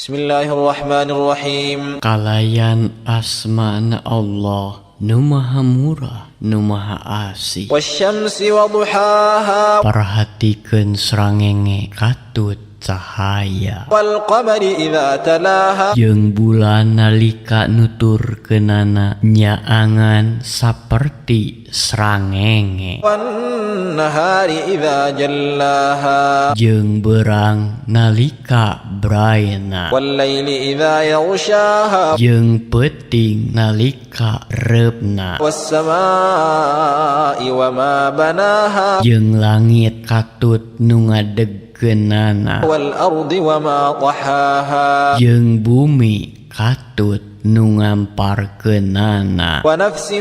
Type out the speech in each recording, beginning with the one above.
بسم الله الرحمن الرحيم. Kalayan asmana Allah nu maha murah, nu maha asih. والشمس وضحاها. Perhatikeun srangenge katut cahaya. والقمر إذا تلاها. Jeung bulan nalika nuturkeunana nyaangan saperti srangenge. والنهار إذا جلاها. Jeung beurang nalika braena. والليل إذا يغشاها. Jeung peuting nalika reupna. والسماء وما بناها. Jeung langit katut nu ngadegkeunana. والأرض وما طحاها. Jeung bumi katut nu ngamparkeunana. ونفس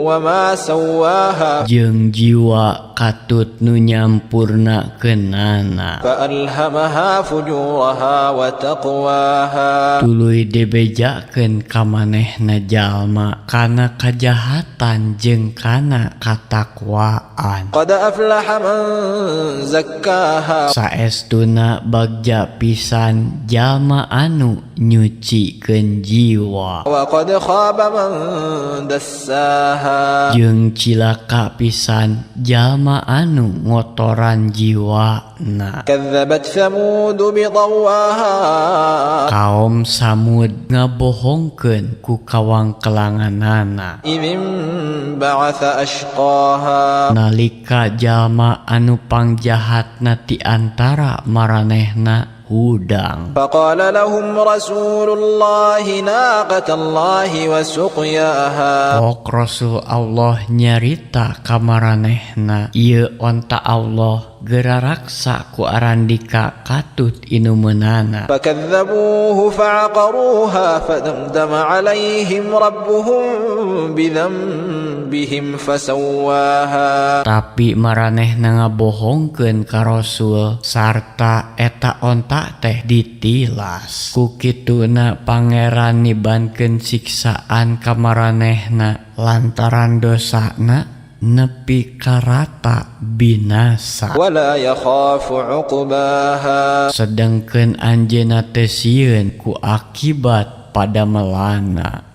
وما سواها. Jeung jiwa katut nu nyampurnakeunana. فألهمها فجورها وتقواها. Tuluy dibejakeun ka manehna jalma kana kajahatan jeung kana katakwaan. قد أفلح من زكاها. Saestuna bagja pisan jalma anu nyucikeun jiwa. وقد خاب من دساها. Jeung cilaka pisan jalma anu ngotoran jiwana. كذبت ثمود بطغواها. Kaum Samud ngabohongkeun ku kawangkelanganana. إذ انبعث أشقاها. Nalika jalma anu pangjahatna ti antara maranehna hudang. فقال لهم رسول الله ناقة الله وسقياها. Pok Rasul Allah nyarita ka maranehna, ieu onta Allah geraraksa ku arandika katut inumeunana. فكذبوه فعقروها فدمدم عليهم ربهم بذنبهم فسواها. Tapi maranehna ngabohongkeun ka Rasul sarta eta onta teh ditilas. Ku kituna Pangeran nibankeun siksaan ka maranehna lantaran dosana nepi ka rata binasa. ولا يخاف عقباها. Sedengkeun anjeunna teu sieun ku akibat padamelana.